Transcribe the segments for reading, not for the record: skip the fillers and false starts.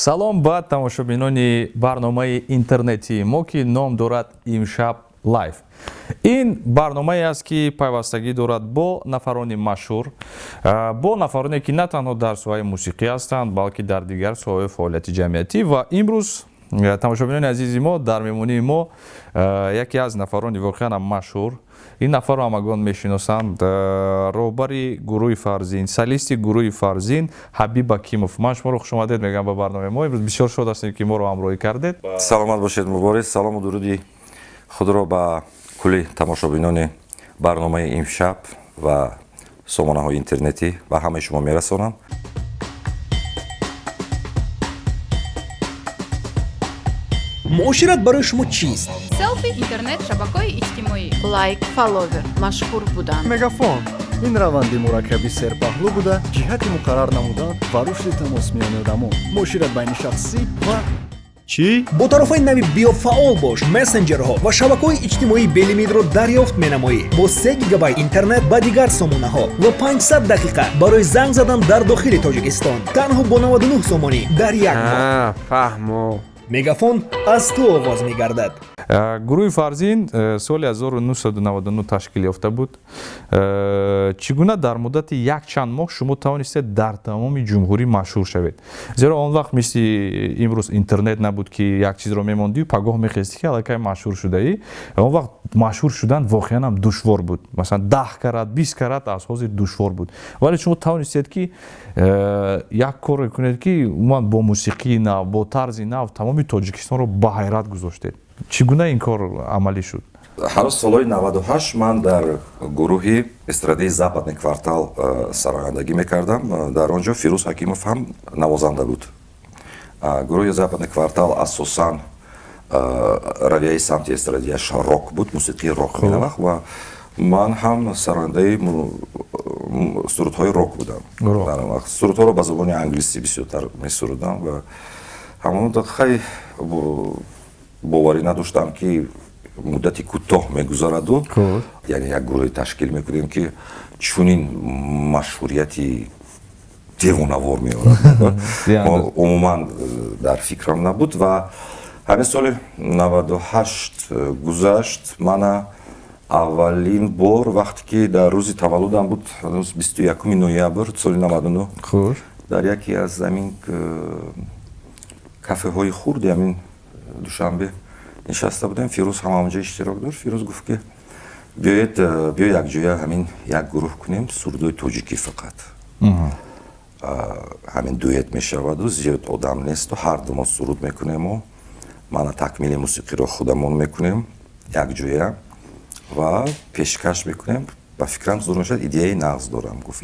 Салом ба тамошобинони барномаи интернетии мо, ки ном дорад «Имшаб лайв». Ин барномае аст, ки пайвастагӣ дорад бо нафарони машҳур, бо нафароне, ки на танҳо дар соҳаи мусиқӣ ҳастанд, балки дар дигар соҳаҳои фаъолияти ҷамъиятӣ. Ва имрӯз, тамошобинони азизи мо, дар меҳмонии мо яке аз нафарони воқеан машҳур. Ин нафарро ҳамагон мешиносанд, роҳбари гурӯҳи «Фарзин», солисти гурӯҳи «Фарзин» Ҳабиб Акимов. Ман шуморо хушомадед мегӯям ба барномаи мо. Имрӯз бисёр шод ҳастем, ки моро ҳамроҳӣ кардед. Саломат бошед, Мубориз. Салому дуруди худро ба кулли тамошобинони барномаи «Имшаб» ва сомонаҳои интернетӣ ба ҳамаи шумо мерасонам. Муошират барои шумо чист? Селфи, интернет, шабакаҳои иҷтимоӣ. Лайк, фолловер, машҳур будан. Мегафон ин раванди мураккаби серпаҳлӯ буда, ҷиҳати муқаррар намудан ва рушди тамос миёни одамон, муошират байни шахсӣ ва Чӣ? Бо тарофаи нави «Биё фаъол бош», мессенҷерҳо ва шабакаҳои иҷтимоии белимитро дарёфт менамоӣ бо 3 гигабайт интернет ба дигар сомонаҳо ва 500 дақиқа барои занг задан дар дохили Тоҷикистон танҳо бо 99 сомонӣ дар як моҳ. Фаҳмо. Мегафон аз ту оғоз мегардад. Гурӯҳи «Фарзин» соли 1999 ташкил ёфта буд. Чӣ гуна дар муддати якчанд моҳ шумо тавонистед дар тамоми ҷумҳурӣ машҳур шавед? Зеро он вақт мисли имрӯз интернет набуд, ки як чизро мемондию пагоҳ мехестӣ, ки аллакай машҳур шудаӣ. Он вақт машҳур шудан воқеан ҳам душвор буд, масалан, 10 карат, 20 карат аз ҳозир душвор буд. Вале шумо тавонистед, ки як корре кунед, ки умуман бо мусиқии нав, бо тарзи нав тамоми Тоҷикистонро ба ҳайрат гузоштед. Чӣ гуна ин кор амалӣ шуд? Ҳанӯз солҳои 98 ман дар гурӯҳи эстрадии «Западный квартал» сарояндагӣ мекардам. Дар он ҷо Фирӯз Ҳакимов ҳам навозанда буд. Гурӯҳи «Западный квартал» асосан равияи самти эстрадияш рок буд, мусиқии рок менавохт, ва ман ҳам сарояндаи сурудҳои рок будам. Дар он вақт сурудҳоро ба забони англисӣ бисёртар месурудам ва ҳамон хай боварӣ надоштам, ки муддати кӯтоҳ мегузараду, яъне як гурӯҳе ташкил мекунем, ки чунин машҳурияти девонавор меорад. Умуман дар фикрам набуд. Ва ҳамин соли 98 гузашт. Мана аввалин бор, вақте ки дар рӯзи таваллудам буд, ҳанӯз 21-уми ноябр соли 99, дар яке аз ҳамин кафеҳои хурди ҳамин Душанбе нишаста будем. Фирӯз ҳам ҳамонҷо иштирок дошт. Фирӯз гуфт, ки биёед, биё якҷоя ҳамин як гурӯҳ кунем, сурудои тоҷикӣ фақат, ҳамин дуэт мешаваду зиёд одам несту ҳар думо суруд мекунему мана такмили мусиқиро худамон мекунем якҷоя ва пешкаш мекунем. Ба фикрам, зур мешавад, идеяи нағз дорам, гуфт.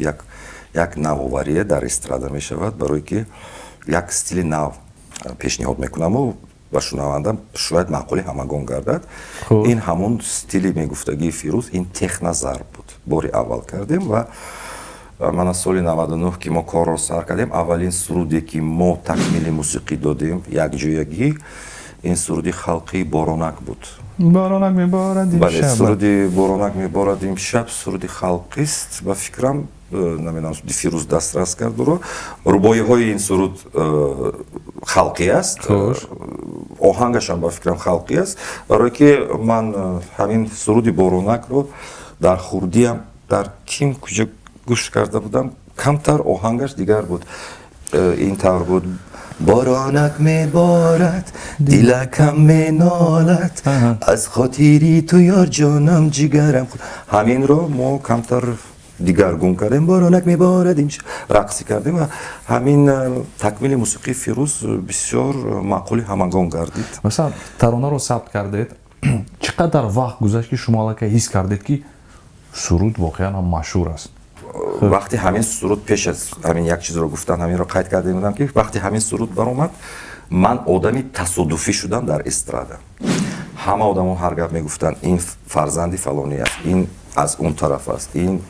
Як навоварие дар эстрада мешавад, барое ки як стили нав пешниҳод мекунаму ба шунаванда шояд маъқули ҳамагон гардад. Ин ҳамон стили мегуфтагии Фирӯз, ин технозарб буд. Бори аввал кардем ва мана соли 99, ки мо корро сар кардем, аввалин суруде, ки мо такмили мусиқӣ додем якҷоягӣ, ин суруди халқии «Боронак» буд. «Боронак меборад». Бале, суруди «Боронак меборад имшаб» суруди халқист. Ба фикрам, намедонам, Фирӯз дастрас кард уро. Рубоиҳои ин суруд халқӣ аст, оҳангашам, ба фикрам, халқӣ аст, барое ки ман ҳамин суруди «Боронакро» дар хурдиам дар ким куҷо гӯш карда будам. Камтар оҳангаш дигар буд, ин тавр буд: боронак меборад, дилакам менолад, аз хотири ту, ёрҷонам, ҷигарам. Ҳаминро мо камтар дигаргун кардем, «Боронак меборад имшаб», рақсӣ кардем ва ҳамин такмили мусиқии Фирӯз бисёр маъқули ҳамагон гардид. Масалан, таронаро сабт кардед, чӣ қадар вақт гузашт, ки шумо аллакай ҳис кардед, ки суруд воқеан ҳам машҳур аст? Вақти ҳамин суруд, пеш аз ҳамин як чизро гуфтан, ҳаминро қайд карда будам, ки вақти ҳамин суруд баромад, ман одами тасодуфӣ шудам дар эстрада. Ҳама одамо ҳар гап мегуфтанд: ин фарзанди фалонӣ аст, ин аз он тараф аст, ин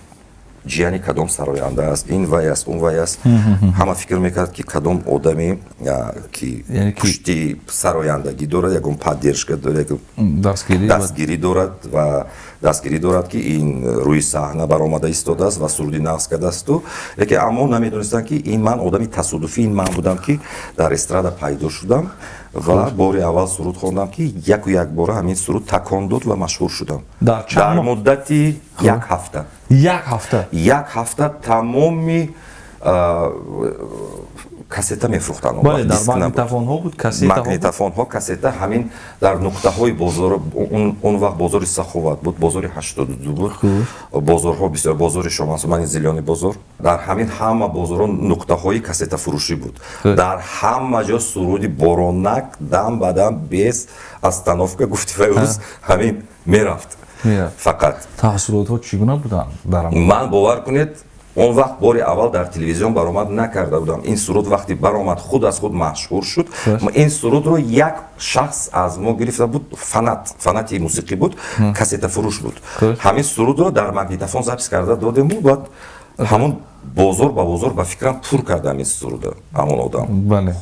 Ҷияни кадом сароянда аст, ин вай аст, он вай аст. Ҳама фикр мекард, ки кадом одаме, ки пушти сарояндагӣ дорад, ягон поддержка дорад, дастгирӣ дорад ва дастгирӣ дорад, ки ин рӯи саҳна баромада истодааст ва суруди нағз кардаасту. Лекин аммо намедонистанд, ки ин ман одами тасодуфӣ, ин ман будам, ки дар эстрада пайдо шудам ва бори аввал суруд хондам, ки яку якбора ҳамин суруд такон дод ва машҳур шудам дар муддати як ҳафта. Як ҳафта? Як ҳафта тамоми кассета мефурӯхтанд. Бале, дар магнитофонҳо буд, кассетаҳо. Магнитофонҳо, кассета, ҳамин дар нуқтаҳои бозор. Он вақт бозори Саховат буд, бозори 82 буд, бозорҳо бисёр, бозори Шомансумани, Зелёный бозор, дар ҳамин ҳама бозорҳо нуқтаҳои кассетафурӯшӣ буд. Дар ҳама ҷо суруди «Боронак» дам ба дам, без остановка, гуфти рӯз, ҳамин мерафт фақат. Таъсиротҳо чӣ гуна буданд? Ман, бовар кунед, он вақт бори аввал дар телевизион баромад накарда будам. Ин суруд вақте баромад, худ аз худ машҳур шуд. Ин сурудро як шахс аз мо гирифта буд, фанат, фанати мусиқӣ буд, кассетафурӯш буд. Ҳамин сурудро дар магнитофон запись карда додему, баъд ҳамон бозор ба бозор, ба фикрам, пур карда ҳамин суруда ҳамон одам.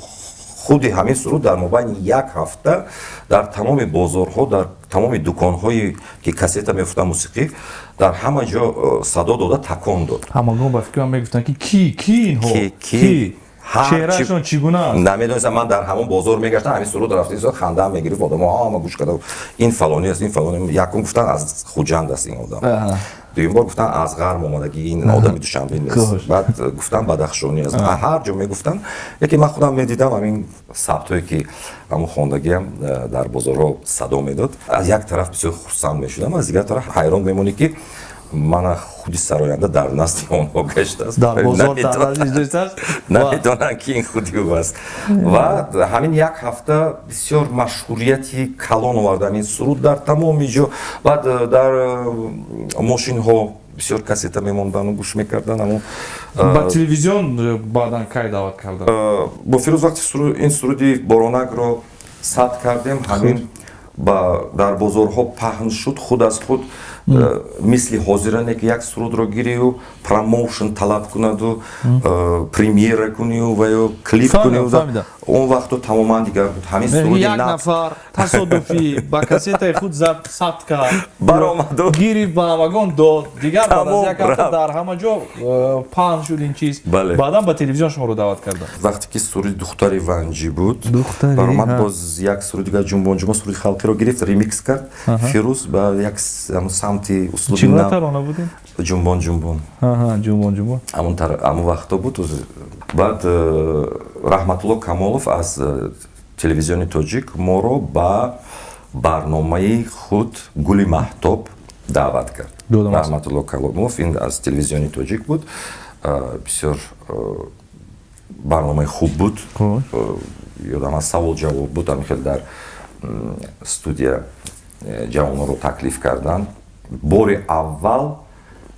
Худи ҳамин суруд дар мобайни як ҳафта дар тамоми бозорҳо, дар тамоми дуконҳое ки кассета мефурӯхтанд, мусиқӣ, дар ҳама ҷо садо дода, такон дод. Ҳамагон, ба фикрам, мегуфтанд, ки ки, ки инҳо, ки чеҳрашон чӣ гуна аст? Намедонистам. Ман дар ҳамон бозор мегаштам, ҳамин суруд рафта, хандаам мегирифт, одамо ҳама гӯш карда, ин фалонӣ аст, ин фалонӣ. Якум гуфтан, аз Хуҷанд аст ин одам, дуюм бор гуфтан, аз Ғарб омадагӣ, ин одами Душанбе нест, баъд гуфтан, бадахшонӣ аст, ҳар ҷо мегуфтанд. Лекин ман худам медидам, ҳамин сабтҳое ки ҳамон хондагиам дар бозорҳо садо медод. Аз як тараф бисёр хурсанд мешудам, аз дигар тараф ҳайрон мемонӣ, ки мана худи сароянда дар назди онҳо гаштааст, намедонанд, ки ин худи ӯ аст. Ва ҳамин як ҳафта бисёр машҳурияти калон овард ҳамин суруд дар тамоми ҷо. Баъд дар мошинҳо бисёр кассета мемондану гӯш мекардан амо. Ба телевизион баъдан кай даъват кардан? Бо Фирӯз вақти ин суруди «Боронакро» сабт кардем, ҳамин дар бозорҳо паҳн шуд худ аз худ. Мисли ҳозиране ки як сурудро гирию промоушн талаб кунаду премьера кунию ва ё клип кунию, он вақту тамоман дигар буд. Ҳамин суруди як нафар тасодуфӣ ба кассетаи худ сабт кард, баромаду гирифт, ба ҳамагон дод, дигар баъд аз як ҳафта дар ҳама ҷо паҳн шуд ин чиз. Баъдан ба телевизион шуморо даъват карданд. Вақте ки суруди «Духтари Ванҷӣ» буд, баромад, боз як суруди дигар, «Ҷумбон ҷумбон», суруди халқиро гирифт, ремикс кард Фирӯз ба як самти услуби. Чӣ гуна тарона буд ин? «Ҷумбон ҷумбон». «Ҷумбон ҷумбон». Ҳамон вақто буд. Баъд Раҳматулло Камолов аз Телевизиони Тоҷик моро ба барномаи худ «Гули маҳтоб» даъват кард. Раҳматулло Камолов, ин аз Телевизиони Тоҷик буд. Бисёр барномаи хуб буд, ёдам аз, савол ҷавоб буд. Ҳамин хел дар студия ҷавононро таклиф карданд. Бори аввал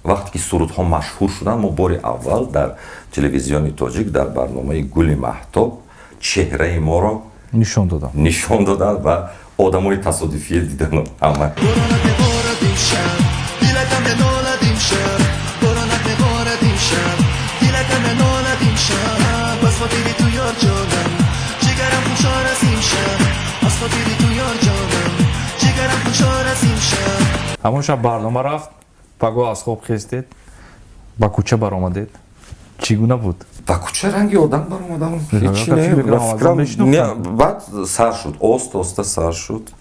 вақте ки сурудҳо машҳур шуданд, мо бори аввал дар Телевизиони Тоҷик дар барномаи «Гули маҳтоб» чеҳраи моро нишон доданд. Нишон доданд ва одамои тасодуфие дидану ҳама. Дилакам менолад имшаб, боронак меборад имшаб, дилакам менолад имшаб, аз хотири ту, ёр ҷонам, ҷигарам хушор аст имшаб, аз хотири ту, ёр ҷонам, ҷигарам хушор аст имшаб. Ҳамон шаб барнома рафт, пагоҳ аз хоб хестед, ба кӯча баромадед, чӣ гуна буд? Ба кӯча ранги одам баромадам, баъд сар шуд, оста оста сар шуд.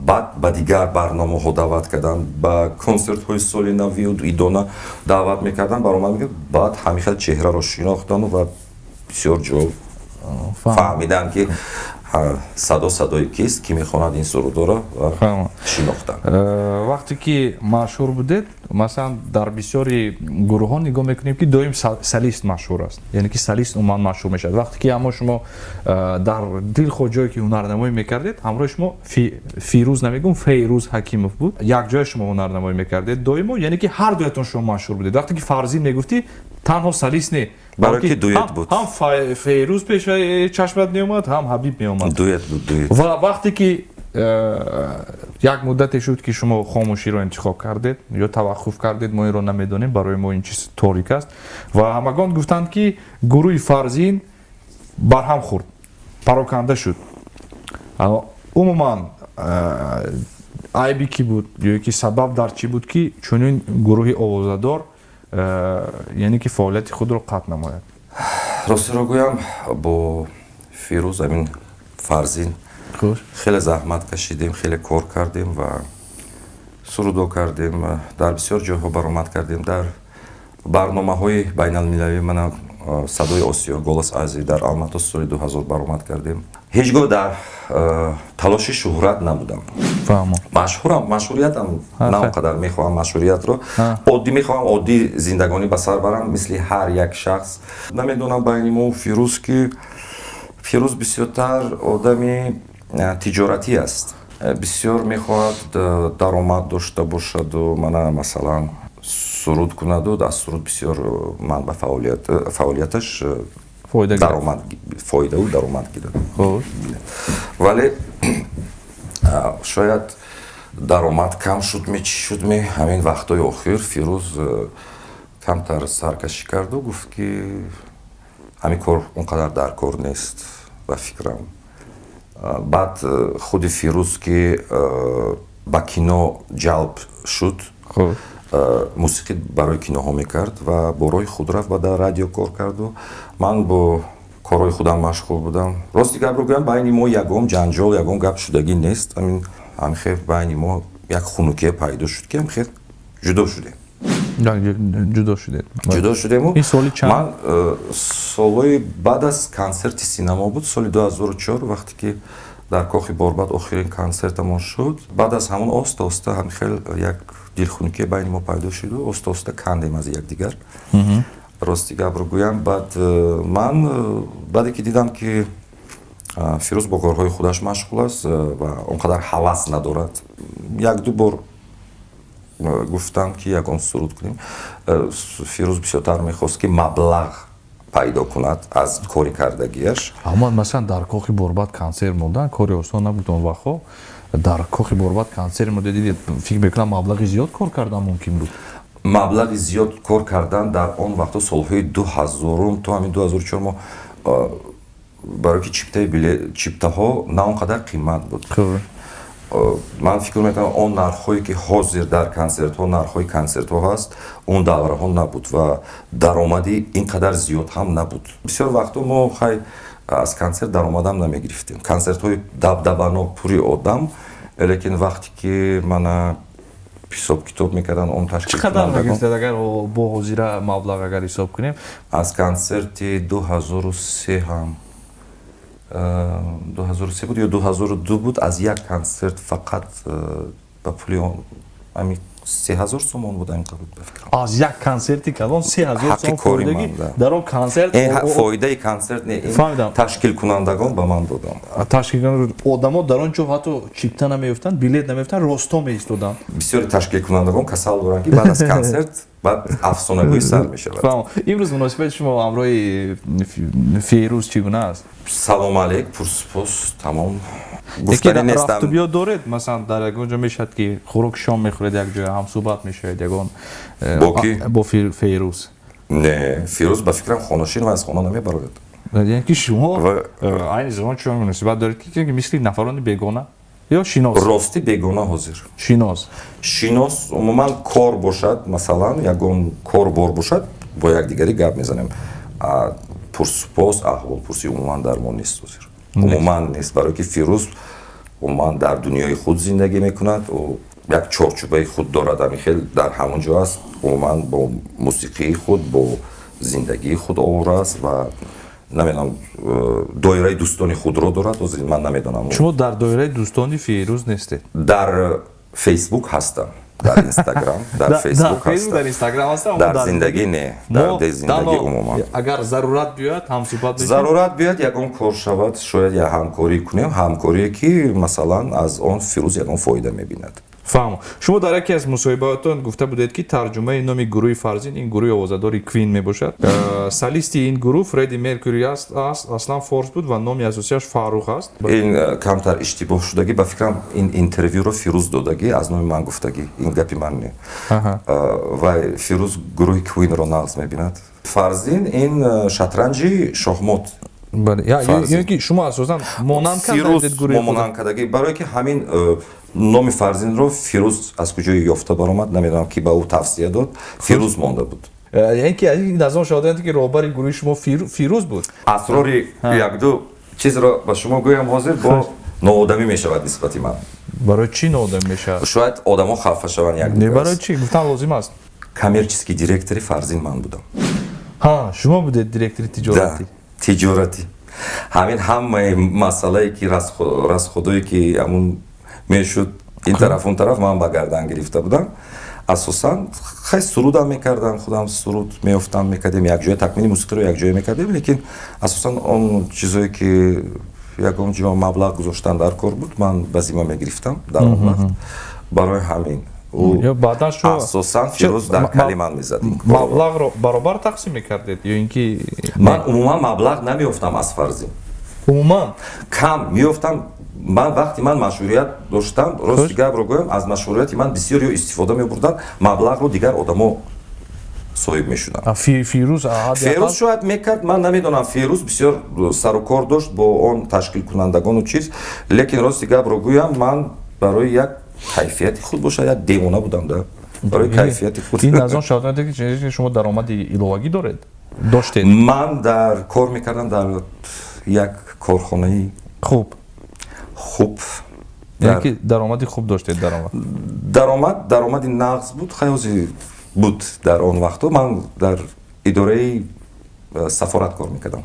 Баъд ба дигар барномаҳо даъват карданд, ба консертҳои соли навию идона даъват мекарданд, баромад мекард. Баъд ҳамин хел чеҳраро шинохтану ва бисёр ҷо фаҳмиданд, ки садо садои кист, ки мехонад ин сурудоро, ва шинохтанд. Вақте ки машҳур будед, масалан, дар бисёри гурӯҳҳо нигоҳ мекунем, ки доим солист машҳур аст, яъне ки солист умуман машҳур мешавад. Вақте ки аммо шумо дар дилхоҳ ҷое ки ҳунарнамоӣ мекардед, ҳамроҳи шумо Фирӯз, намегӯм, Фейрӯз Ҳакимов буд, якҷоя шумо ҳунарнамоӣ мекардед доимо, яъне ки ҳар дуятон шумо машҳур будед. Вақте ки Фарзин мегуфтӣ, танҳо солист не, барои ки дуэт буд. Ҳам Фейрӯз пеши чашмат меомад, ҳам Ҳабиб меомад. Дуэт буд, дуэт. Ва вақте ки Як муддате шуд, ки шумо хомӯширо интихоб кардед ё таваққуф кардед, мо инро намедонем, барои мо ин чиз торик аст. Ва ҳамагон гуфтанд, ки гурӯҳи Фарзин барҳам хӯрд, пароканда шуд. Умуман, айби кӣ буд ё ки сабаб дар чӣ буд, ки чунин гурӯҳи овозадор, яъне ки фаъолияти худро қатъ намояд? Ростиро гӯям, бо Фирӯз ҳамин Фарзин хеле заҳмат кашидем, хеле кор кардем ва сурудо кардем, дар бисёр ҷойҳо баромад кардем, дар барномаҳои байналмилалӣ, мана Садои Осиё, Голос Азии, дар Алмато соли 2000 баромад кардем. Ҳеҷ гоҳ дар талоши шӯҳрат набудам. Машҳурам, машҳуриятам на он қадар мехоҳам, машҳуриятро оддӣ мехоҳам, оддӣ зиндагонӣ ба сар барам, мисли ҳар як шахс. Намедонам, байни мо Фирӯз, ки Фирӯз бисёртар одами тиҷоратӣ аст, бисёр мехоҳад даромад дошта бошаду, мана, масалан, суруд кунаду аз суруд бисёр манба фаъолияташ даромад, фоидау даромад гирад. Вале шояд даромад кам шуд ме, чӣ шуд ме, ҳамин вақтҳои охир Фирӯз камтар саркашӣ карду гуфт, ки ҳамин кор он қадар дар кор нест, ба фикрам. Баъд худи Фирӯз, ки ба кино ҷалб шуд, мусиқӣ барои киноҳо мекард ва бо роҳи худ рафт ва дар радио кор карду ман бо корҳои худам машғул будам. Рости гапро гӯям, байни мо ягон ҷанҷол, ягон гап шудагӣ нест. Ҳамин байни мо як хунукие пайдо шуд, ки ҳамхел ҷудо шудем. Ҷудо шудед? Ҷудо шудему. Ин соли чанд? Ман солҳои баъд аз консерти синамо буд, соли 2004, вақте ки дар Кохи Борбад охирин консертамон шуд. Баъд аз ҳамон оста оста ҳамхел як дилхунукие байни мо пайдо шуду оста оста кандем аз якдигар, рости гапро гӯям. Баъд ман баъде ки дидам, ки Фирӯз бо корҳои худаш машғул аст ва он қадар ҳавас надорад, як-ду бор гуфтам, ки ягон суруд кунем. Фирӯз бисёртар мехост, ки маблағ пайдо кунад аз кори кардагиаш. Аммо, масалан, дар Кохи Борбад консерт мондан кори осон набуд он вақтҳо. Дар Кохи Борбад консерт монда, дидед, фикр мекунам, маблағи зиёд кор кардан мумкин буд. Маблағи зиёд кор кардан дар он вақтҳо, солҳои 2000-ум то ҳамин 2004, мо барои ки чиптаи чиптаҳо на он қадар қимат буд. Ман фикр мекунам, он нархҳое, ки ҳозир дар консертҳо, нархҳои консертҳо ҳаст, он давраҳо набуд ва даромади ин қадар зиёд ҳам набуд. Бисёр вақтҳо мо, хай, аз консерт даромадам намегирифтем, консертҳои дабдабанок, пури одам, лекин вақте ки, мана, ҳисоб китоб мекарданд он Чӣ қадар мегирифтед, агар бо ҳозира маблағ агар ҳисоб кунем? Аз консерти 2003 ҳам, 2003 буд ё 2002 буд, аз як консерт фақат ба пули ами 3000 сомон буд, ҳамин қабул, ба фикрам. Аз як консерти калон 3000 сом фоидагӣ дар он консерт? Фоидаи консерт не, ташкилкунандагон ба ман доданд. Ташкилкунанда одамо дар он ҷо ҳатто чипта намеёфтанд, билет намеёфтанд, росто меистоданд. Бисёри ташкилкунандагон касал доранд, ки баъд аз консерт баъд афсонагӯӣ сар мешавад. Имрӯз муносибати шумо ҳамроҳи Ферӯз чӣ гуна аст? Салом алейк, пурсупос, тамом. Гуфтани нестам. Рафту доред, масалан, дар ягон ҷо мешавад, ки хӯроки шом мехӯред якҷоя, ҳамсӯҳбат мешавед ягон? Бо ки? Бо Ферӯз. Не, Фирӯз, ба фикрам, хонашин ва аз хона намебарояд. Яъне ки шумо айни замон чун муносибат доред, ки мисли нафарони бегона ё шинос? Рости, бегона ҳозир. Шинос? Шинос. Умуман, кор бошад, масалан, ягон корбор бошад, бо якдигарӣ гап мезанем. Пурсупос, аҳволпурсӣ умуман дар мо нест ҳозир, умуман нест, барое ки Фирӯз умуман дар дунёи худ зиндагӣ мекунад. Ӯ як чорчӯбаи худ дорад, ҳамин хел дар ҳамон ҷо аст, умуман бо мусиқии худ, бо зиндагии худ овора аст ва намедонам, доираи дӯстони худро дорад, ҳозир ман намедонам. Шумо дар доираи дӯстони Фирӯз нестед? Дар Фейсбук ҳастам, дар Инстаграм, дар Фейсбук ҳастам. Дар Инстаграм ҳастам. Дар зиндагӣ не, дар зиндагӣ умуман. Агар зарурат биёяд, ҳамсӯҳбат мешавед? Зарурат биёяд, ягон кор шавад, шояд як ҳамкорӣ кунем, ҳамкорие, ки, масалан, аз он Фирӯз ягон фоида мебинад. Фаҳмо. Шумо дар яке аз мусоҳибаотон гуфта будед, ки тарҷумаи номи гурӯҳи Фарзин ин гурӯҳи овозадори Квин мебошад. Солисти ин гурӯҳ Фредди Меркюри аст, аслан форс буд ва номи асосияш Фаррух аст. Ин камтар иштибоҳ шудагӣ, ба фикрам, ин интервюро Фирӯз додагӣ, аз номи ман гуфтагӣ, ин гапи ман не. Вай Фирӯз гурӯҳи Квинро нағз мебинад. Фарзин ин шатранҷи шоҳмот. Бале, ё ки шумо асосан монанд кардед гурӯҳи мо монанд кардагӣ, барое ки ҳамин номи Фарзинро Фирӯз аз куҷое ёфта баромад, намедонам, ки ба ӯ тавсия дод, Фирӯз монда буд. Яъне ки аз он шаҳодат, ки роҳбари гурӯҳи шумо Фирӯз буд. Асрори якду чизро ба шумо гӯям ҳозир, бо ноодамӣ мешавад нисбати ман. Барои чӣ ноодамӣ мешавад? Шояд одамо хафа шаванд як. Не, барои чӣ гуфтан лозим аст? Коммерческий директори Фарзин ман будам. Ҳа, шумо будед директори тиҷоратӣ? Тиҷоратӣ. Ҳамин ҳамаи масъалае ки расходое ки ҳамун мешуд ин тараф, он тараф, ман ба гардан гирифта будам. Асосан хай сурудам мекардам, худам суруд меёфтам, мекардем якҷоя, такмили мусиқиро якҷоя мекардем, лекин асосан он чизое ки ягон ҷо маблағ гузоштан дар кор буд, ман ба зимма мегирифтам дар он вақт. Барои ҳамин асосан Фирӯз дар кали ман мезад. Маблағро баробар тақсим мекардед ё ин ки? Ман умуман маблағ намеёфтам аз Фарзин. Умуман? Кам меёфтам. Ман вақти ман машҳурият доштам, рости гапро гӯям, аз машҳурияти ман бисёр ё истифода мебурданд, маблағро дигар одамо соҳиб мешуданд. Фирӯз? Фирӯз шояд мекард, ман намедонам. Фирӯз бисёр сару кор дошт бо он ташкилкунандагону чиз, лекин рости гапро гӯям, ман барои як кайфияти худ бошад, як девона будам да, барои кайфияти худ. Ин аз он шаҳодат, ки шумо даромади иловагӣ доред, доштед? Ман дар кор мекардам дар як корхонаи хуб. Хуб. Яъне ки даромади хуб доштед дар он вақт? Даромади нағз буд, хаёзи буд дар он вақтҳо. Ман дар идораи сафорат кор мекардам,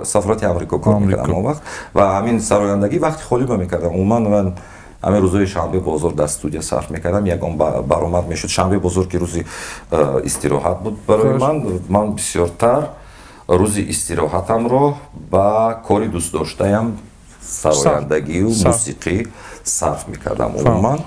сафорати Амрико кор мекардам он вақт, ва ҳамин сарояндагӣ вақти холиба мекардам. Умуман ман ҳамин рӯзои шанбе бозор дар студия сарф мекардам, ягон баромад мешуд. Шанбе бозор ки рӯзи истироҳат буд барои ман, ман бисёртар рӯзи истироҳатамро ба кори дӯстдоштаям, сарояндагию мусиқӣ, сарф мекардам умуман.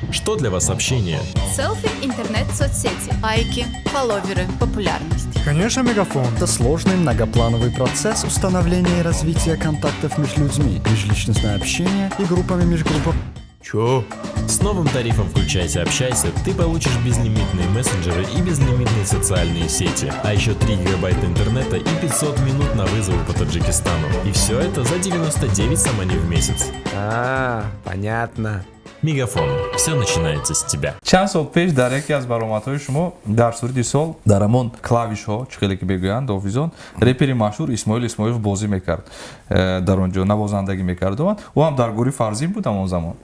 Что для вас общение? Селфи, интернет, соцсети. Лайки, фолловеры, популярность. Конечно, Мегафон. Это сложный многоплановый процесс установления и развития контактов между людьми, межличностное общение и группами межгруппов. Чё? С новым тарифом «Включайся, общайся» ты получишь безлимитные мессенджеры и безлимитные социальные сети, а еще 3 гигабайта интернета и 500 минут на вызовы по Таджикистану. И все это за 99 сомони в месяц. А, понятно. Мегафон. Все начинается с тебя. Чанд сол пеш дар яке аз баромадҳои шумо дар суруди сол дар ҳамон клавишҳо, чӣ хеле ки мегӯянд офизон, репери машҳур Исмоил Исмоилов бозӣ мекард, дар он ҷо навозандагӣ мекард. Ӯ ҳам дар гурӯҳи Фарзин буд ҳамон замон.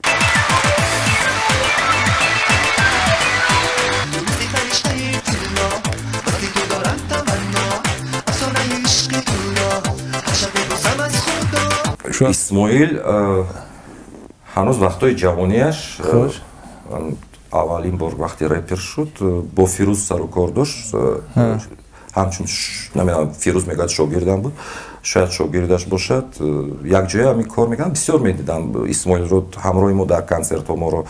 Исмоил ҳанӯз вақтҳои ҷавонияш, аввалин бор вақте репер шуд, бо Фирӯз сару кор дошт. Ҳамчун, намедонам, Фирӯз мегӯяд, шогирдам буд, шояд шогирдаш бошад, якҷоя ҳамин кор мекардам. Бисёр медидам Исмоилро ҳамроҳи мо дар консертҳо, моро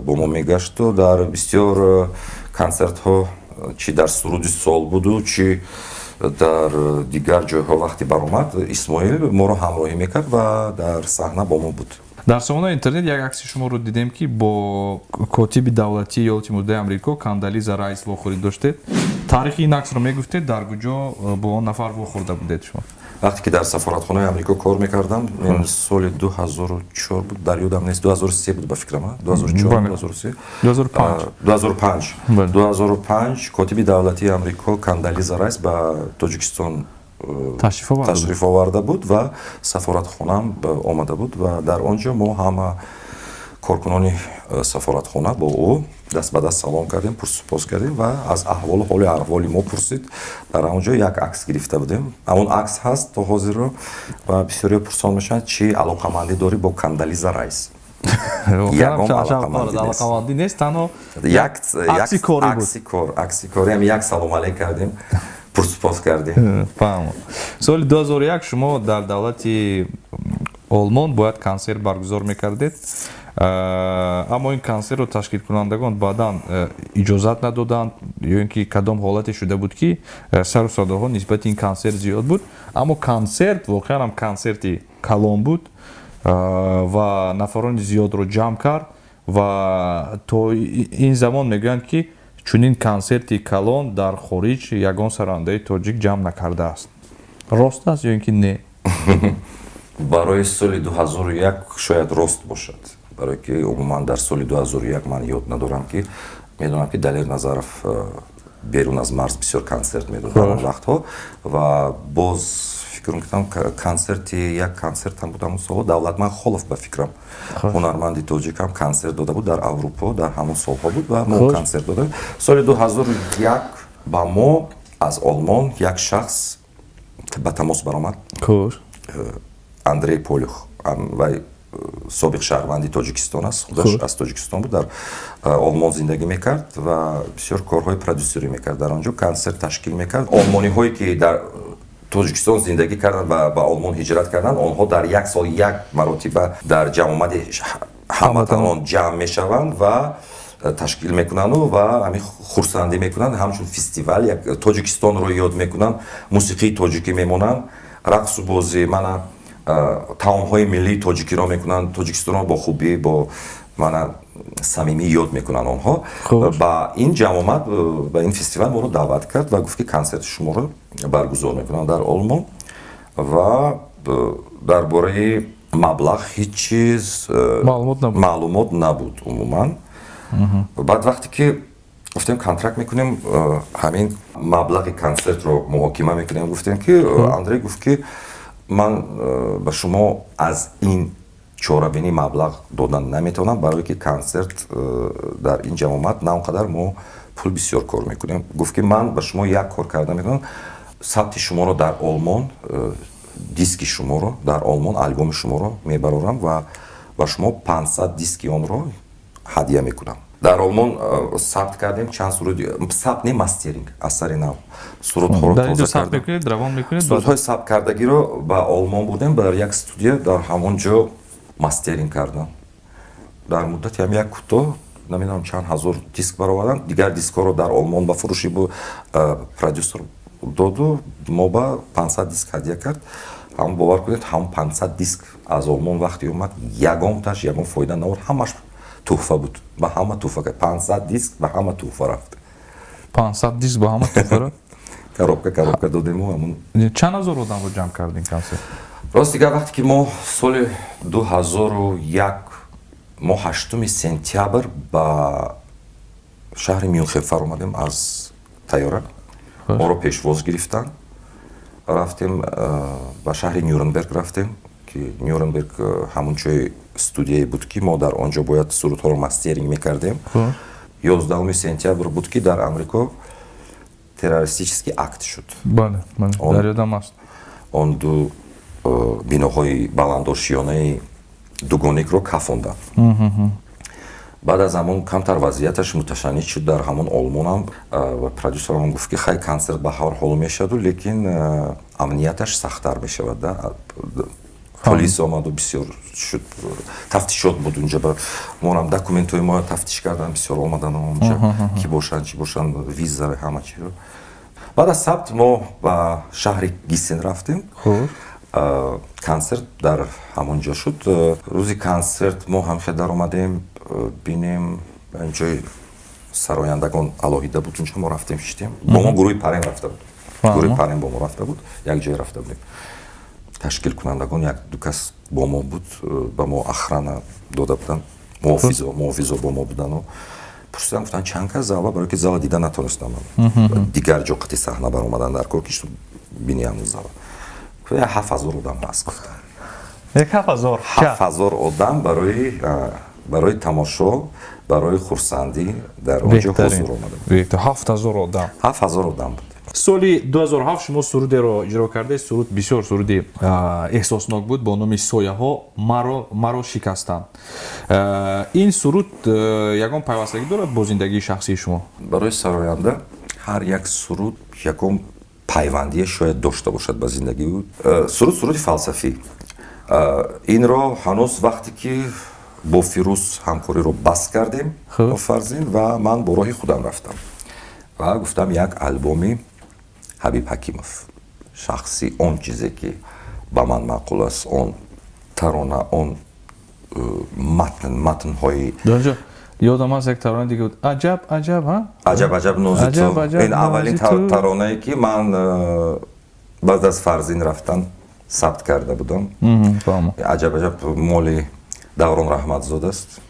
бо мо мегашту дар бисёр консертҳо, чӣ дар суруди сол буду, чӣ дар дигар ҷойҳо, вақте баромад, Исмоил моро ҳамроҳӣ мекард ва дар саҳна бо мо буд. Дар сомонаи интернет як акси шуморо дидем, ки бо котиби давлатии Иёлоти Муттаҳидаи Амрико Кандализа Райс вохӯрӣ доштед. Таърихи ин аксро мегуфтед, дар куҷо бо он нафар вохӯрда будед шумо? Вақте ки дар сафоратхонаи Амрико кор мекардам, ин соли 2004 буд, дар ёдам нест, 2003 буд ба фикрам, 2004, 2003, 2005. 2005, 2005 котиби давлатии Амрико Кандализа Райс ба Тоҷикистон ташриф оварда буд ва сафоратхонаам омада буд, ва дар он ҷо мо ҳама коркунони сафоратхона бо ӯ даст ба даст салом кардем, пурсупос кардем ва аз аҳволу ҳоли аҳволи мо пурсид. Дар он ҷо як акс гирифта будем, ҳамон акс ҳаст то ҳозирро, ва бисёриҳо пурсон мешаванд, чӣ алоқамандӣ дорӣ бо Кандализа Райс? Ягон алоқамандӣ нест, танҳо акси кор, акси корӣ, як салом алейк кардем. Пурсупос кардем. Фаҳмо. Соли 2001 шумо дар давлати Олмон бояд консерт баргузор мекардед, аммо ин консертро ташкилкунандагон баъдан иҷозат надоданд ё ин ки кадом ҳолате шуда буд, ки сару садоҳо нисбати ин консерт зиёд буд, аммо консерт воқеан ҳам консерти калон буд ва нафарони зиёдро ҷамъ кард ва то ин замон мегӯянд, ки чунин консерти калон дар хориҷ ягон сарояндаи тоҷик ҷамъ накардааст. Рост аст ё ин ки не? Барои соли 2001 шояд рост бошад, барое ки умуман дар соли 2001 ман ёд надорам, ки медонам, ки Далер Назаров берун аз марз бисёр консерт медод дар он вақтҳо. Ва боз фикр мекунам, консерти, як консертам буд ҳамон солҳо, Давлатман Холов, ба фикрам, ҳунарманди тоҷикам консерт дода буд дар Аврупо, дар ҳамон солҳо буд ва мо консерт дода. Соли 2001 ба мо аз Олмон як шахс ба тамос баромад. Андрей Полюх, вай собиқ шаҳрванди Тоҷикистон аст, худаш аз Тоҷикистон буд, дар Олмон зиндагӣ мекард ва бисёр корҳои продюсерӣ мекард, дар он ҷо консерт ташкил мекард. Олмониҳое, ки дар Тоҷикистон зиндагӣ карданд ва ба Олмон ҳиҷрат карданд, онҳо дар як сол як маротиба дар ҷамъомади ҳамватанон ҷамъ мешаванд ва ташкил мекунанду ва ҳамин хурсандӣ мекунанд, ҳамчун фестивал як Тоҷикистонро ёд мекунанд, мусиқии тоҷикӣ мемонанд, рақсу бозӣ, мана таомҳои миллии тоҷикиро мекунанд, Тоҷикистонро бо хубӣ, бо мана самимӣ ёд мекунанд онҳо. Ба ин ҷамъомад, ба ин фестивал моро даъват кард ва гуфт, ки консерти шуморо баргузор мекунанд дар Олмон. Ва дар бораи маблағ ҳеҷ чиз маълумот набуд умуман. Баъд вақте ки гуфтем, контракт мекунем, ҳамин маблағи консертро муҳокима мекунем, гуфтем, ки Андрей гуфт, ки ман ба шумо аз ин чорабинӣ маблағ додан наметавонам, барое ки консерт дар ин ҷамъомад на он қадар мо пул бисёр кор мекунем. Гуфт, ки ман ба шумо як кор карда метавонам: сабти шуморо дар Олмон, диски шуморо дар Олмон, албоми шуморо мебарорам ва ба шумо 500 диски онро ҳадя мекунам. Дар Олмон сабт кардем чанд суруд, сабт не, мастеринг, аз сари нав сурудҳоро тоза кардем. Сурудҳои сабт кардагиро ба Олмон бурдем, дар як студия, дар ҳамон ҷо мастеринг кардам. Дар муддати ҳам як кӯтоҳ, намедонам, чанд ҳазор диск баровардам. Дигар дискҳоро дар Олмон ба фурӯши продюсер доду, мо ба 500 диск ҳадя кард. Ҳам бовар кунед, ҳам 500 диск аз Олмон вақте омад, ягонташ ягон фоида наовард, ҳамаш туҳфа буд, ба ҳама туҳфа кард. 500 диск ба ҳама туҳфа рафт. 500 диск ба ҳама туҳфа рафт. Коробка коробка додему ҳамун. Чанд ҳазор одамро ҷамъ кард ин консерт? Рост дигар, вақте ки мо соли 2001, мо 8 сентябр ба шаҳри Мюнхен фаромадем аз тайёра, моро пешвоз гирифтанд, рафтем ба шаҳри Нюрнберг, рафтем, ки Нюрнберг ҳамон ҷои студияе буд, ки мо дар он ҷо бояд сурудҳоро мастеринг мекардем. 11 сентябр буд, ки дар Амрико террористический акт шуд. Бале, дар ёдам аст. Он ду биноҳои баландошиёнаи дугоникро кафонданд. Баъд аз ҳамон камтар вазъияташ муташанниҷ шуд дар ҳамон Олмонам ва продюсерам гуфт, ки хай, консерт ба ҳар ҳол мешаваду, лекин амнияташ сахттар мешавад. Полис омаду, бисёр шуд, тафтишот буд унҷа, монам документҳои мо тафтиш кардан, бисёр омадан онҷа, ки бошанд, чӣ бошанд, виза, ҳама чиро. Баъд аз сабт мо ба шаҳри Гисен рафтем, консерт дар ҳамон ҷо шуд. Рӯзи консерт мо ҳамхел даромадем, бинем, ҷои сарояндагон алоҳида буд унҷа. Мо рафтем, шиштем, бо мо гурӯҳи Парем рафта буд, гурӯҳи Парем бо мо рафта буд, як ҷое рафта будем. Ташкилкунандагон як ду кас бо мо буд, ба мо охрана дода буданд, муҳофизо бо мо будану пурсидам, гуфтанд, чанд кас зала, барои ки зала дида натонистам, дигар ҷо қати саҳна баромадан дар кор, ки бини ҳамун зала. 7000 одам ҳаст, гуфтанд. Як 7000? 7000 одам барои тамошо, барои хурсандӣ дар он ҷо ҳузур омада. 7000 одам. 7000 одам буд. Соли 2007 шумо сурудеро иҷро кардед, суруд бисёр суруди эҳсоснок буд бо номи «Сояҳо маро шикастанд». Ин суруд ягон пайвастагӣ дорад бо зиндагии шахсии шумо? Барои сароянда ҳар як суруд ягон Пайвандие шояд дошта бошад ба зиндагии ӯ. Суруд, суруди фалсафӣ. Инро ҳанӯз вақте ки бо Фирӯз ҳамкориро баст кардем, бо Фарзин, ва ман бо роҳи худам рафтам ва гуфтам, як албоми Ҳабиб Ҳакимов, шахсӣ, он чизе ки ба ман маъқул аст, он тарона, он матн, матнҳои Ёдам аст, як тарона дига буд, «Аҷаб аҷаб», ҳа. «Аҷаб аҷаб нози ту». Ин аввалин таронае, ки ман баъд аз Фарзин рафтан сабт карда будам. «Аҷаб аҷаб» моли Даврон Раҳматзод аст.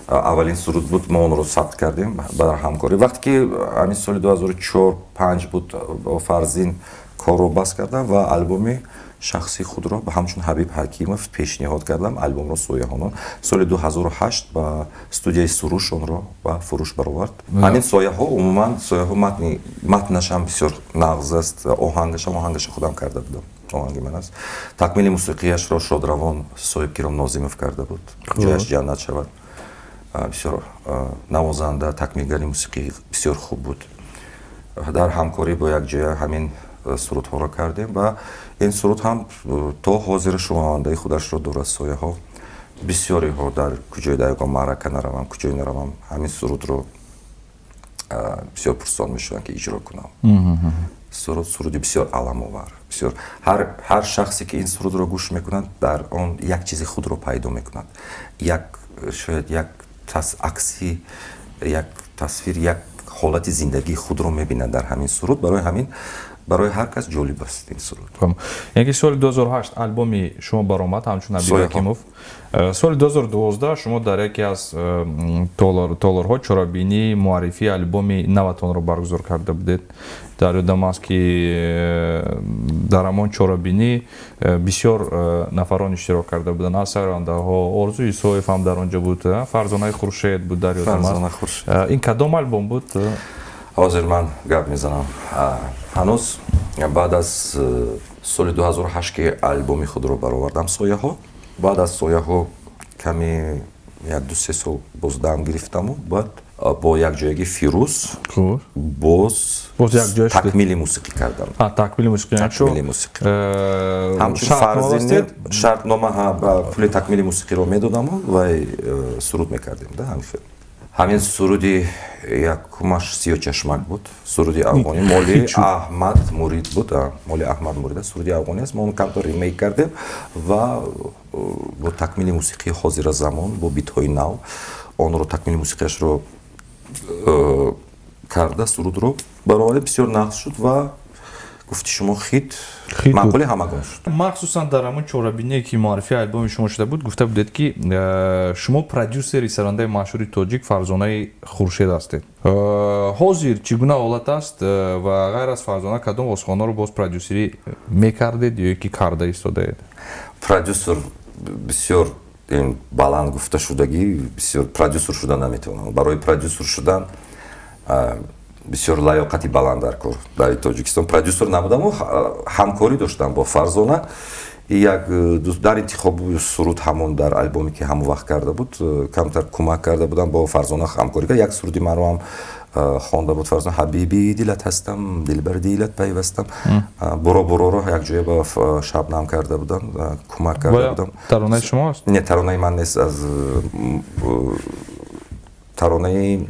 Аввалин суруд буд, мо онро сабт кардем дар ҳамкорӣ. Вақте ки ҳамин соли 2004-5 буд, бо Фарзин корро бас кардам ва албоми шахсии худро ба ҳамчун Ҳабиб Ҳакимов пешниҳод кардам, албомро «Сояҳонон». Соли 2008 ба студияи Суруш онро ба фурӯш баровард. Ҳамин «Сояҳо», умуман «Сояҳо» матни, матнашам бисёр нағз аст, оҳангашам, оҳангаша худам карда будам, оҳанги ман аст. Такмили мусиқияшро шодравон Соҳибкиром Нозимов карда буд, ҷояш ҷаннат шавад. Бисёр навозанда, такмилгари мусиқӣ бисёр хуб буд. Дар ҳамкорӣ бо якҷоя ҳамин сурудҳоро кардем ва ин суруд ҳам то ҳозир шунавандаи худашро дорад, «Сояҳо». Бисёриҳо дар куҷои, дар ягон маърака наравам, куҷое наравам, ҳамин сурудро бисёр пурсон мешаванд, ки иҷро кунам. Суруд, суруди бисёр аламовар, бисёр ҳар шахсе ки ин сурудро гӯш мекунад, дар он як чизи худро пайдо мекунад, як шояд як акси, як тасвир, як ҳолати зиндагии худро мебинад дар ҳамин суруд. Барои ҳамин барои ҳар кас ҷолиб аст ин суруд. Яъне ки соли 2008 албоми шумо баромад ҳамчун Ҳабиб Ҳакимов. Соли 2012 шумо дар яке аз толорҳо чорабинии муаррифии альбоми наватонро баргузор карда будед. Дар ёдам аст, ки дар ҳамон чорабинӣ бисёр нафарон иштирок карда буданд аз сарояндаҳо. Орзу Исоев ҳам дар он ҷо буд, Фарзонаи Хуршед буд, дар ёдам аст. Ин кадом альбом буд? Ҳозир ман гап мезанам. Ҳанӯз баъд аз соли 2008 ки альбоми худро баровардам, «Сояҳо», баъд аз «Сояҳо» каме як ду се сол боз дам гирифтаму баъд бо якҷоягӣ Фирӯз боз такмили мусиқӣ кардам. Такмили мусиқӣ. Такмили мусиқӣ ҳамчун Фарзин, шартнома, пули такмили мусиқиро медодаму вай суруд мекардем да. Ҳамин хел ҳамин суруди якумаш «Сиёчашмак» буд, суруди афғонӣ, моли Аҳмад Мурид буд, моли Аҳмад Мурид аст, суруди афғонӣ аст. Мо он камтар ремейк кардем ва бо такмили мусиқии ҳозира замон, бо битҳои нав онро такмили мусиқиашро карда, сурудро баровардем. Бисёр нағз шуд ва, гуфти шумо, хит, маъқули ҳамагон шуд. Махсусан дар ҳамон чорабиние, ки муаррифии альбоми шумо шуда буд, гуфта будед, ки шумо продюсери сарандаи машҳури тоҷик Фарзонаи Хуршед ҳастед. Ҳозир чӣ гуна ҳолат аст ва ғайр аз Фарзона кадом овозхонаро боз продюсерӣ мекардед ё ки карда истодаед? Продюсер бисёр ин баланд гуфта шудагӣ, бисёр продюсер шуда наметавонам. Барои продюсер шудан бисёр лаёқати баланд дар кор. Дар Тоҷикистон продюсер набудаму ҳамкорӣ доштам бо Фарзона як дар интихоби суруд. Ҳамон дар альбоме, ки ҳамон вақт карда буд, камтар кӯмак карда будам, бо Фарзона ҳамкорӣ кард. Як суруди маро ҳам хонда буд Фарзона, «Ҳабиби дилат ҳастам, дилбар дилат пайвастам». «Буро буроро якҷоя ба Шабнам карда будам, кӯмак карда будам. Таронаи шумо аст? Не, таронаи ман нест, аз таронаи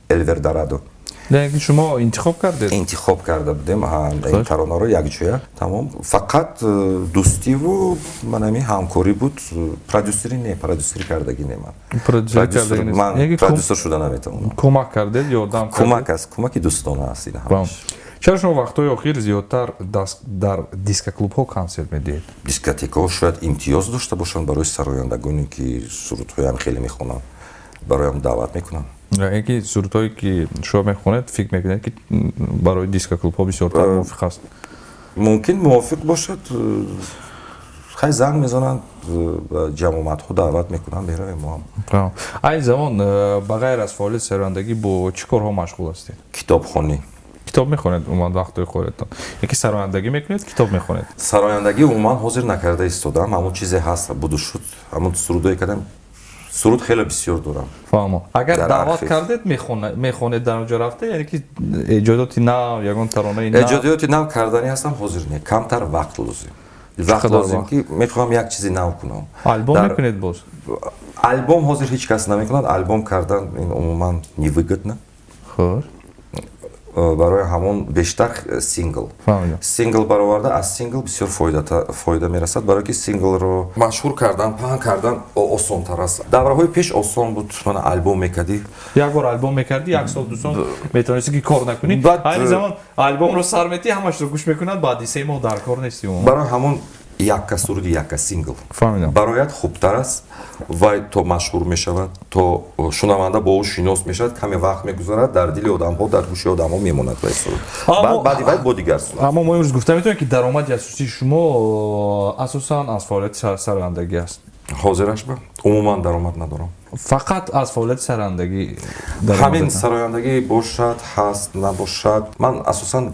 Элвердарадо. Яъне шумо интихоб кардед? Интихоб карда будем ин таронаро якҷоя, тамом. Фақат дӯстиву манами ҳамкорӣ буд, продюсерӣ не, продюсерӣ кардагӣ не ман. Ман продюсер шуда наметавонам. Кӯмак кардед, ёрдам? Кӯмак аст, кӯмаки дӯстона аст ин ҳамаш. Чаро шумо вақтҳои охир зиёдтар дар дискоклубҳо консерт медиҳед? Дискотекаҳо шояд имтиёз дошта бошанд барои сарояндагоне, ки сурудҳоям хеле мехонанд, бароям даъват мекунанд. Яъне ки сурудҳое, ки шумо мехонед, фикр мекунед, ки барои дискоклубҳо бисёртар мувофиқ аст? Мумкин, мувофиқ бошад. Хай, занг мезананд, ба ҷамоматҳо даъват мекунанд, меравем мо ҳам. Айни замон ба ғайр аз фаъолияти сарояндагӣ бо чӣ корҳо машғул ҳастед? Китобхонӣ. Китоб мехонед умуман вақтҳои холиятон, яки сарояндагӣ мекунед, китоб мехонед? Сарояндагӣ умуман ҳозир накарда истодам. Ҳамон чизе ҳаст, буду шуд, ҳамон сурудое кардам. Суруд хеле бисёр дорам. Фаҳмо. Агар Дар даъват архив. кардед, мехонед дар он ҷо рафта, яъне ки эҷодоти нав, ягон таронаи нав? Эҷодиёти нав карданӣ ҳастам, ҳозир не, камтар вақт лозим. Вақт Чӣ қадар лозим, вақт? ки мехоҳам як чизи нав кунам. Альбом мекунед боз? Альбом ҳозир ҳеҷ кас намекунад. Альбом кардан ин умуман невыгодно. Хуш. Барои ҳамон бештар сингл. Фаҳмидам. Сингл бароварда, аз сингл бисёр фоида мерасад, барое ки синглро машҳур кардан, паҳн кардан осонтар аст. Давраҳои пеш осон буд, мана альбом мекардӣ. Як бор альбом мекардӣ, як сол, 2 сол метавонисти ки кор накунӣ. Айни замон альбомро сар метӣ, ҳамашро гӯш мекунанд, баъди 3 моҳ дар кор нести умуман. Барои ҳамон якка суруди, якка сингл Фаҳмидам. барояд хубтар аст. Вай то машҳур мешавад, то шунаванда бо ӯ шинос мешавад, каме вақт мегузарад, дар дили одамҳо, дар гӯши одамҳо мемонад вай суруд. Баъди вай бо дигар суруд. Аммо мо имрӯз гуфта метавонем, ки даромади асосии шумо асосан аз фаъолияти сарояндагӣ аст? Ҳозираш ба умуман даромад надорам. Фақат аз фаъолияти сарояндагӣ Ҳамин даромадатон? Сарояндагӣ бошад, ҳаст, набошад. Ман асосан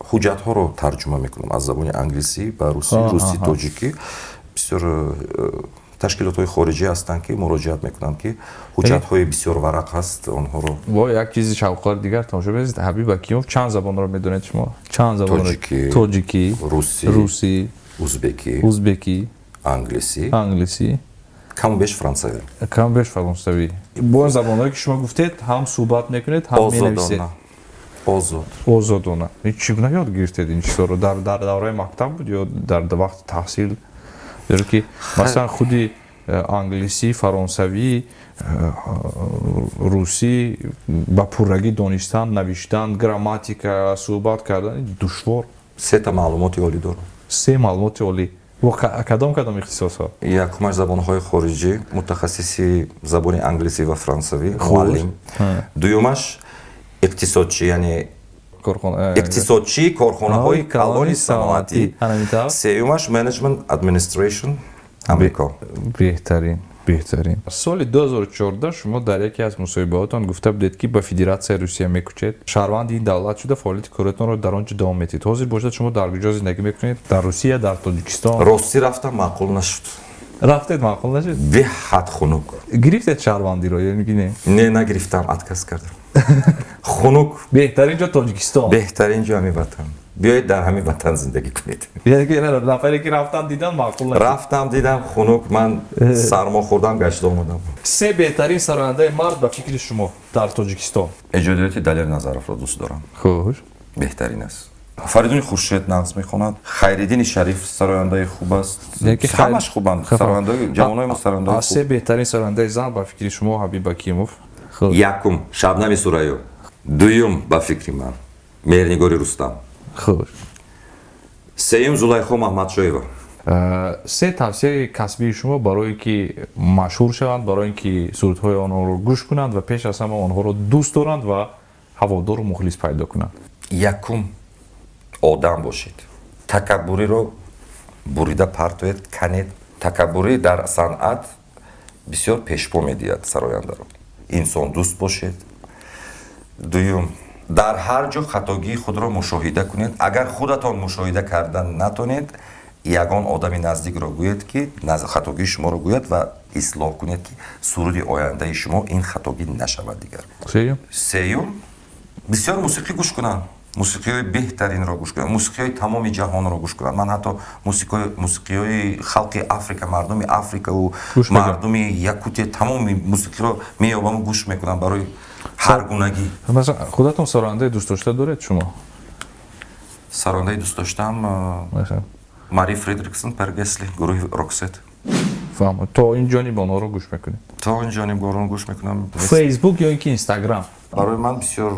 ҳуҷҷатҳоро тарҷума мекунам аз забони англисӣ ба русӣ, русӣ тоҷикӣ. Бисёр ташкилотҳои хориҷӣ ҳастанд, ки муроҷиат мекунанд, ки ҳуҷҷатҳои бисёр варақ ҳаст, онҳоро. Во, як чизи шавқовари дигар, тамошо бинед. Ҳабиб Ҳакимов, чанд забонро медонед шумо? Чанд забонро? Тоҷикӣ, тоҷикӣ, русӣ, русӣ, узбекӣ, узбекӣ, англисӣ, англисӣ, каму беш франсавӣ. Кам беш фаронсавӣ. Бо ин забонҳое ки шумо гуфтед, ҳам суҳбат мекунед, ҳам менависед? Озодона, озод. Озодона. Ин чӣ гуна ёд гирифтед ин чизҳоро? Дар давраи мактаб буд ё дар вақти таҳсил? Зеро ки масалан худи англисӣ, фаронсавӣ, русӣ ба пуррагӣ донистан, навиштан, грамматика, суҳбат кардан душвор. Сета маълумоти олӣ дорам. Се маълумоти олӣ. Во, кадом ихтисосҳо? Якумаш забонҳои хориҷӣ, мутахассиси забони англисӣ ва франсавӣ, муаллим. Дуюмаш иқтисодчӣ, яъне Корхона иқтисодчии корхонаҳои калони саноатӣ. Ҳамин тавр. Сеюмаш management administration, Амрико. Беҳтарин, беҳтарин. Соли 2014 шумо дар яке аз мусоҳибаҳотон гуфта будед, ки ба Федератсияи Русия мекӯчед, шаҳрванди ин давлат шуда, фаъолияти кориятонро дар он ҷо давом медиҳед. Ҳозир бошад, шумо дар куҷо зиндагӣ мекунед? Дар Русия, дар Тоҷикистон? Ростӣ, рафтам, маъқул нашуд. Рафтед, маъқул нашуд? Беҳад хунук. Гирифтед шаҳрвандиро ё ки не? Не, нагирифтам, отказ кардам. Хунук. Беҳтарин ҷо Тоҷикистон. Беҳтарин ҷо ҳамин ватан. Биёед, дар ҳамин ватан зиндагӣ кунед. Яъне ки нафаре ки рафтан, дидан, маъқул нашуд. Рафтам, дидам, хунук, ман сармо хӯрдам, гашта омадам. Се беҳтарин сарояндаи мард ба фикри шумо дар Тоҷикистон? Эҷодиёти Далер Назаровро дӯст дорам. Беҳтарин аст. Фаридуни Хуршед нағз мехонад. Хайриддини Шариф сарояндаи хуб аст. Яъне ки Ҳамаш хубанд сарояндаи ҷавонои мо, сарояндаи Аз се хуб. беҳтарин сарояндаи зан ба фикри шумо, Ҳабиб Ҳакимов? Якум Шабнами Сурайё, дуюм, ба фикри ман, Меҳрнигори Рустам, сеюм Зулайхо Маҳмадшоева. Се тавсияи касбии шумо барое ки машҳур шаванд, барои ин ки сурудҳои онҳоро гӯш кунанд ва пеш аз ҳама онҳоро дӯст доранд ва ҳаводору мухлис пайдо кунанд? Якум, одам бошед, такаббуриро бурида партоед, канед. Такаббурӣ дар санъат бисёр пешпо медиҳад сарояндаро. Инсондӯст бошед. Дуюм, дар ҳар ҷо хатогии худро мушоҳида кунед. Агар худатон мушоҳида кардан натонед, ягон одами наздикро гӯед, ки хатогии шуморо гӯяд ва ислоҳ кунед, ки суруди ояндаи шумо ин хатогӣ нашавад дигар. Сеюм? Сеюм, бисёр мусиқӣ гӯш кунанд, мусиқиҳои беҳтаринро гӯш кунанд, мусиқиҳои тамоми ҷаҳонро гӯш кунанд. Ман ҳатто мусиқиҳои халқи Африка, мардуми Африкаву Гӯш мекунед? мардуми Якутия, тамоми мусиқиро меёбаму гӯш мекунам барои ҳаргунагӣ. Масалан, худатон сарояндаи дӯстдошта доред шумо? Сарояндаи дӯст доштам? Масалан. Мари Фридриксон, Пер Гесли, гурӯҳи Роксет. Фаҳмо, то ин ҷониб онҳоро гӯш мекунед? То ин ҷониб онро гӯш мекунам. Фейсбук ё ин ки Инстаграм? Барои ман бисёр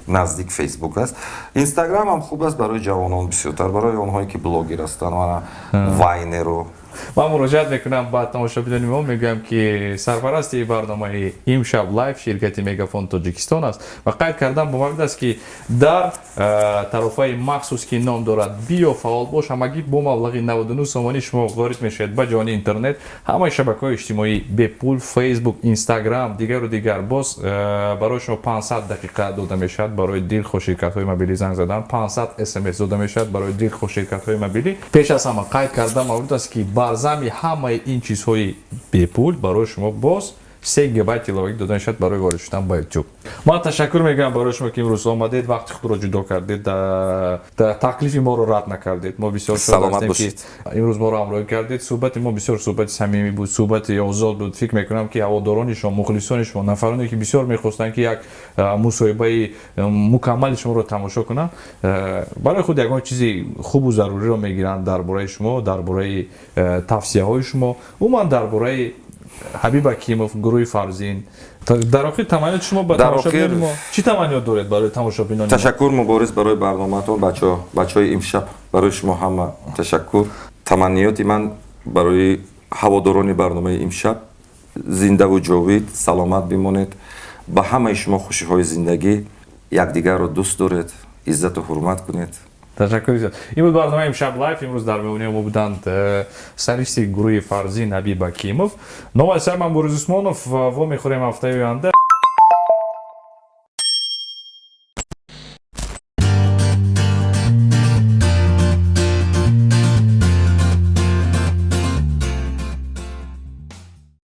наздик Фейсбук аст. Инстаграм ҳам хуб аст барои ҷавонон, бисёртар барои онҳое ки блогер ҳастанд, мана вайнеру. Ман муроҷиат мекунам ба тамошобинони мо, мегӯям, ки сарпарасти барномаи Имшаб Лайв ширкати Мегафон Тоҷикистон аст ва қайд кардан бомаврид аст, ки дар тарофаи махсус, ки ном дорад «Биё, фаъол бош», ҳамагӣ бо маблағи 99 сомонӣ шумо ворид мешавед ба ҷаҳони интернет, ҳамаи шабакаҳои иҷтимоӣ бепул, Фейсбук, Инстаграм, дигару дигар. Боз барои шумо 500 дақиқа дода мешавад барои дилхоҳ ширкатҳои мобилӣ занг задан, 500 смс дода мешавад барои дилхоҳ ширкатҳои мобилӣ. Пеш аз ҳама қайд кардан маврид аст, ки Бар зами ҳамаи ин чизҳои бепул барои шумо боз 3 гигабайт иловагӣ дода мешавад барои ворид шудан ба YouTube. Ман ташаккур мегӯям барои шумо, ки имрӯз омадед, вақти худро ҷудо кардед, таклифи моро рад накардед. Мо бисёр шод ҳастем, ки имрӯз моро ҳамроҳӣ кардед. Суҳбати мо бисёр суҳбати самимӣ буд, суҳбати озод буд. Фикр мекунам, ки ҳаводорони шумо, мухлисони шумо, нафароне, ки бисёр мехостанд, ки як мусоҳибаи мукаммали шуморо тамошо кунанд, барои худ ягон чизи хубу заруриро мегиранд дар бораи шумо, дар бораи тавсияҳои шумо, умуман дар бораи Ҳабиб Ҳакимов, гурӯҳи Фарзин. Дар охир таманниёти шумо ба тамошобинони мо, чӣ таманниёт доред барои тамошобинони? Ташаккур, Мубориз, барои барномаатон. Бачаҳо, бачаҳои имшаб, барои шумо ҳама ташаккур. Таманниёти ман барои ҳаводорони барномаи имшаб: зиндаву ҷовид, саломат бимонед. Ба ҳамаи шумо хушиҳои зиндагӣ. Якдигарро дӯст доред, иззату ҳурмат кунед. Ташаккур зиёд. Ин буд барномаи Имшаб Лайф. Имрӯз дар меҳмонии мо буданд солисти гурӯҳи Фарзин Ҳабиб Ҳакимов. Номи ман Борис Усмонов. Вомехӯрем ҳафтаи оянда.